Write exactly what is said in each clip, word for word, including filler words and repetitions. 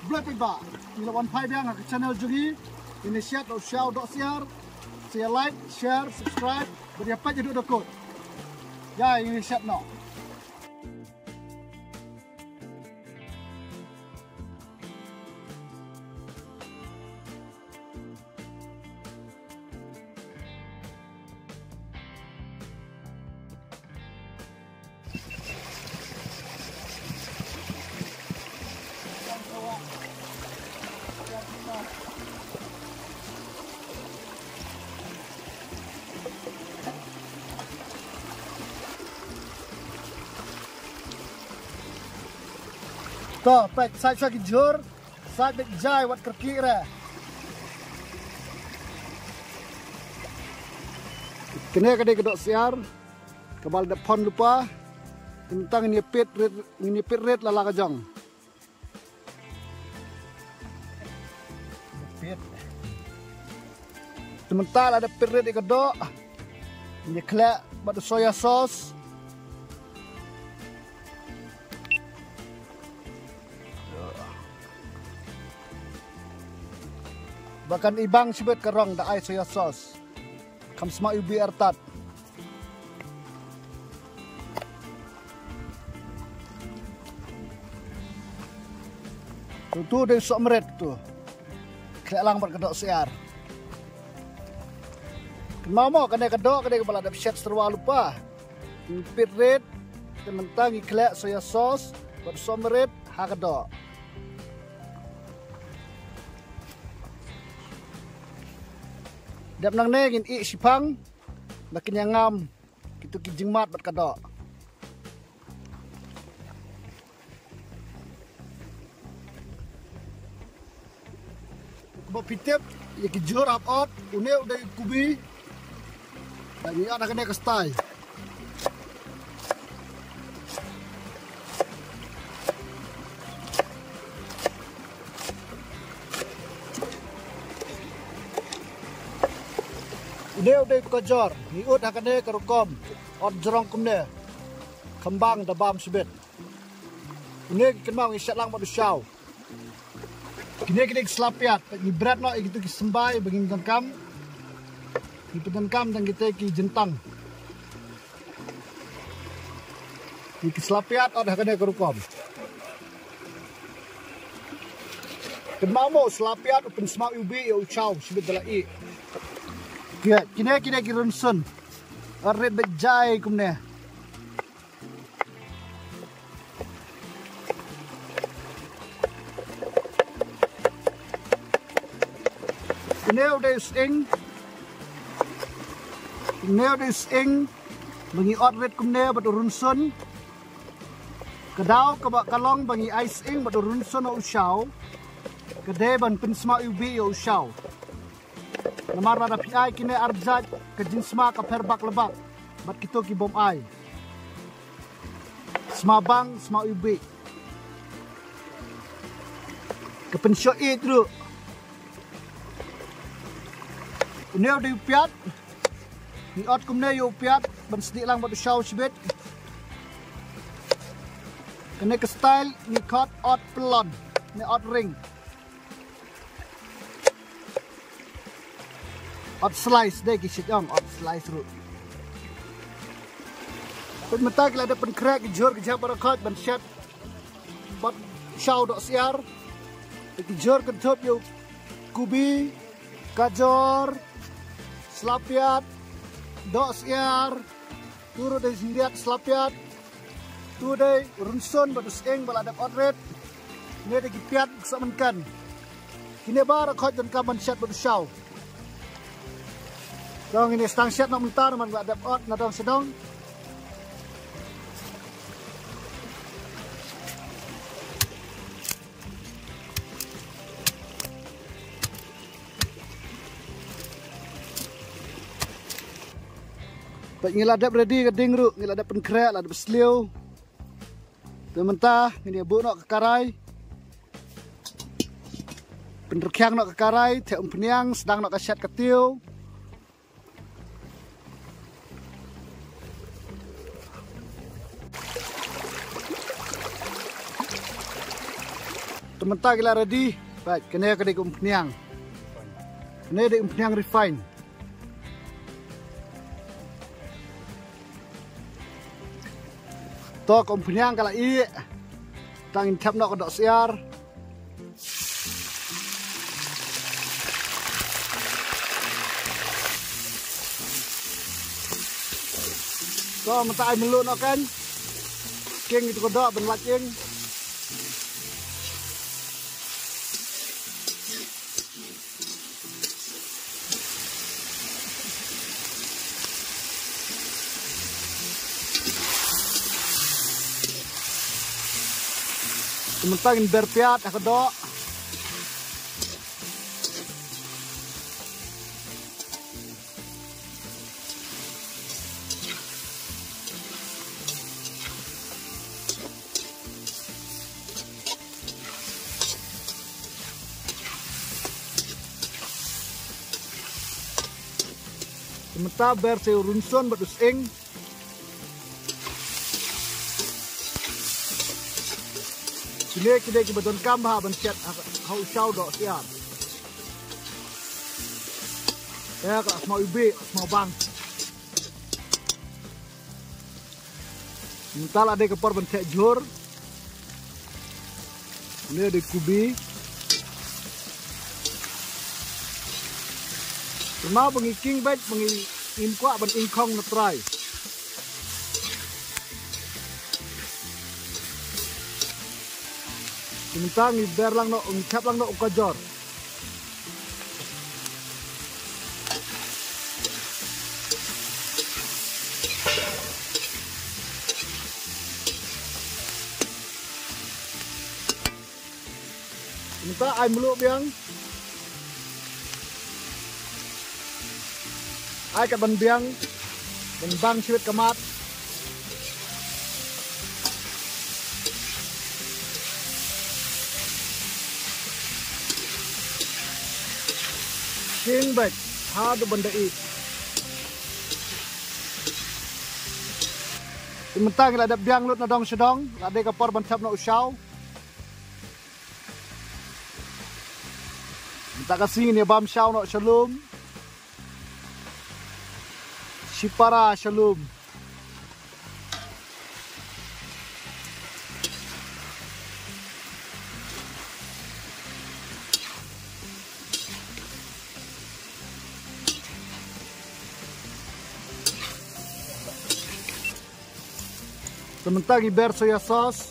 Blei paidbah, ngi la wan phai biang ha ka channel jong ngi. Ngin ïa shet u shaw dohsyiar. Sa ïa like, share, subscribe bad ïa peit haduh da kut. Ïa, ngin ïa shet noh. To, peit, sait sa ki jhur, sait beit jai wat kyrkieh re. Kane ka dei ka dohsyiar kaba la dep phon lypa. Te mynta ngin ïa pit rit, ngin ïa pit rit la la ka jong. Pit. Te mynta la dep pit rit ïa ka doh. Ngin ïa khleh bad u soya sauce. Ba kan ibang shibit ka rong da ai soya sauce. Kham sma iwbih artat. Tu, tu dei sohmrit tu. Khleh lang bad ka dohsyiar. Kynmaw mo, kane ka doh, kane kaba la dep shet syrwa lypa. Pit rit, te mynta ngi khleh soya sauce bad sohmrit ha ka doh. Dep nangne ngin ih shiphang, ba kin ïa ngam kito ki jingmat bad ka doh. Ba phi tip ïa ki jhur hap ot, une u dei u kubi. Ba ngi ot ha kane ka style. Une u dei u kajor, ngi ot ha kane ka rukom. Ot jrong kumne. Kham bang da bam shibit. Une ki kynmaw ngi shet lang bad u shaw. Kine ki dei ki sla piat, ngi bret noh ïa kito ki symbai ba ngin donkam. Ngi pyndonkam tang kita ki jyntang. Ïa ki sla piat ot ha kane ka rukom. Kynmaw mo, sla piat u pynsmaw iwbih ïa u shaw shibit da la ih. Kine, kine ki dei ki rynsun. Ot rit beit jai kumne. Une u dei u sying. Une u dei u sying. Ba ngi ot rit kumne bad u rynsun. Ka daw kaba ka long ba ngi ai sying bad u rynsun ha u shaw, ka dei ban pynsmaw iwbih ïa u shaw. Namar lada phi ai kine ar jait, ka jingsma ka pher bak la bak bad kito ki bym ai. Sma bang, sma iwbih. Ka pynshoh ïeit ruh. Une u dei u piat. Ngi ot kumne ïa u piat ban sdieh lang bad u shaw shibit. Kane ka style ngi khot ot pyllun ne ot ring. Ot slice dei ki shait ong, ot slice ruh. Pynmynta ki la dep pynkhreh ki jhur ki jhep baroh khoit ban shet bad shaw dohsyiar. Ki jhur kynthup ïa u kubi, gajor, sla piat, dohsyiar. Tu ruh dei jingriat sla piat. Tu dei rynsun bad u sying ba la dep ot rit. Ne dei ki piat ki sohmynken. Kine baroh khoit donkam ban shet bad u shaw. Dang ine sdang shet noh mynta namar la dep ot na dong sdang. Peit ngi la dep ready ka ding ruh, ngi la dep pynkhreh, la dep sliew. Te mynta ngin ïa buh noh ka karai. Pynrkhiang noh ka karai, theh umphniang, sdang noh ka shet ka tiew. Te Mynta ki la ready. Bad kane ka dei ka umphniang. Kane dei umphniang refine. To ka umphniang ka la ih. Tang in thep noh ka doh syiar. To mynta ai mluh noh kan. King itu ka doh ban lait ing. Mynta ngin ber piat ha ka doh. Te mynta ber sa ïa u rynsun bad u sying. Kine ki dei kiba donkam bha ban shet ha, ha u shaw doh syiar. Te ka la smaw iwbih, smaw bang. Mynta la dei ka por ban theh jhur. Une dei kubi. Kynmaw ba ngi king beit, ba ngi im kwah ban ingkhong na trai. Mynta ngi ber lang noh, ngi thep lang noh u kajor. Mynta ai mluh biang. Ai kat ban biang. Ban bang shibit ka mat. King beit haduh ban da ih. Te mynta ngi la dep biang lut na dong sha dong, la dei ka por ban thep noh u shaw. Mynta ka sngi ngin ïa bam shaw noh sha lum. Shipara sha lum. Te mynta ngi ber soya sauce.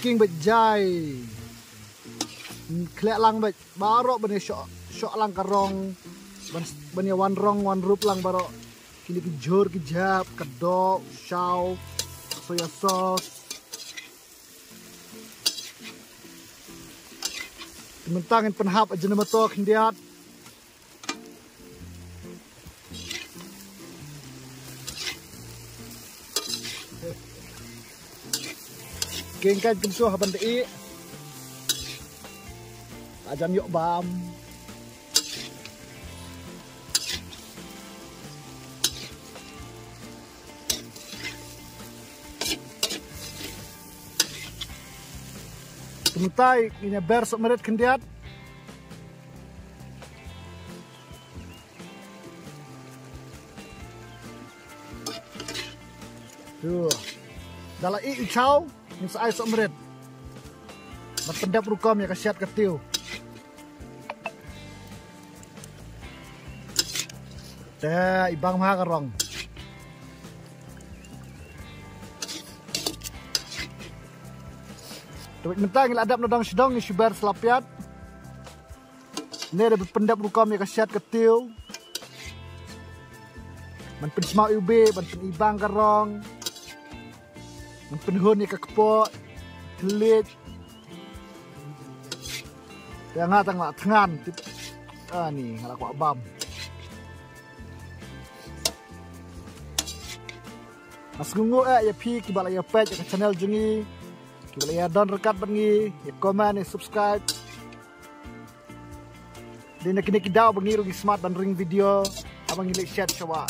King beit jai. Khleh lang beit baroh ban ïa shoh, shoh lang ka rong. Ban, ban ïa wan rong wan rup lang baroh. Kine ki jhur ki jhep, ka doh, shaw, soya sauce. Mynta ngin pynhap Ajinomoto khyndiat. King kan pynsuh ban da ih. Ajan ïoh bam. Te mynta ngin ïa ber sop marit khyndiat. Tu. Da la ih u shaw, ngin sa ai sop marit. Ban pyndep rukom ïa ka shet ka tiew. Te i bang ma ka rong. Te mynta ngi la dep na dong sha dong, ngi shu ber sa la piat. Ne da pyndep rukom ïa ka shet ka tiew. Ban pynsmaw iwbih, ban pyn-i bang ka rong. Ngan pynhun ïa ka kpoh. Thylliej. Te nga tang la thngan. Tip. Ani nga la kwah bam. Nga sngewnguh eh ïa phi kiba la ïa peit ïa ka channel jong ngi. Kiba la ïa don ryngkat bad ngi, ïa comment, ïa subscribe. Dei na kine ki daw ba ngi ruh ngi smat ban ring video. Abang ngi leit shet shawa.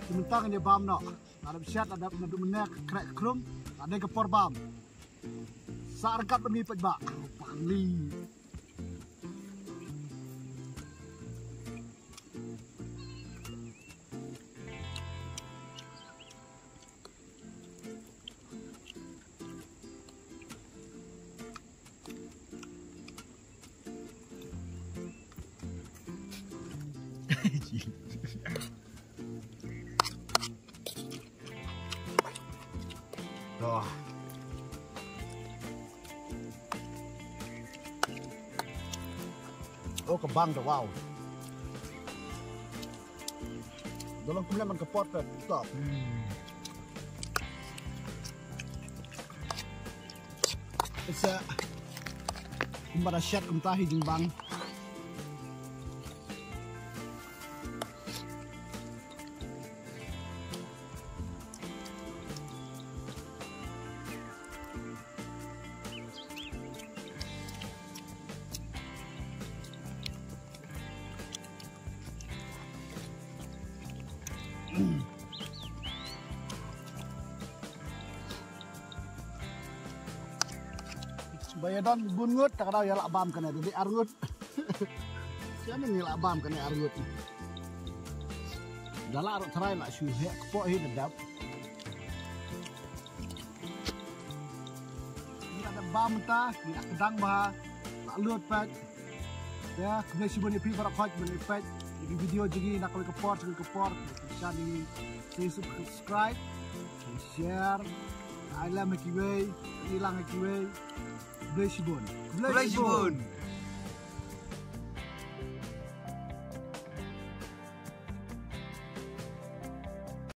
Ki mynta ngan ïa bam noh. Nga dep shet, nga dep, nga dep mynne ka khreh ka khrum, nga dei ka por bam. Sa ryngkat bad ngi peit ba. Pangli. Dah. Oh, ka bang da, wow. Dolong kumne man ka pot ka top. Hmm. Isa kumba da shet kumta hi jingbang. Ba ïa don bun ngut, ta ka daw ïa lah bam kane, dei ar ngut. Sha ne ngi lah bam kane ar ngut. Da lah ruh trai lah shu heh kpoh hi da dap. Ngi la dep bam mynta, ngi la kdang bha, la lut peit. Ïa, khublei shibun ïa phi baroh khoit ban ïa peit ïa ki video jong ngi na kawei ka por sha kawei ka por. Sha ngi subscribe, share, ai lem ha kiwei, ai lang ha kiwei. Khublei shibun. Khublei shibun.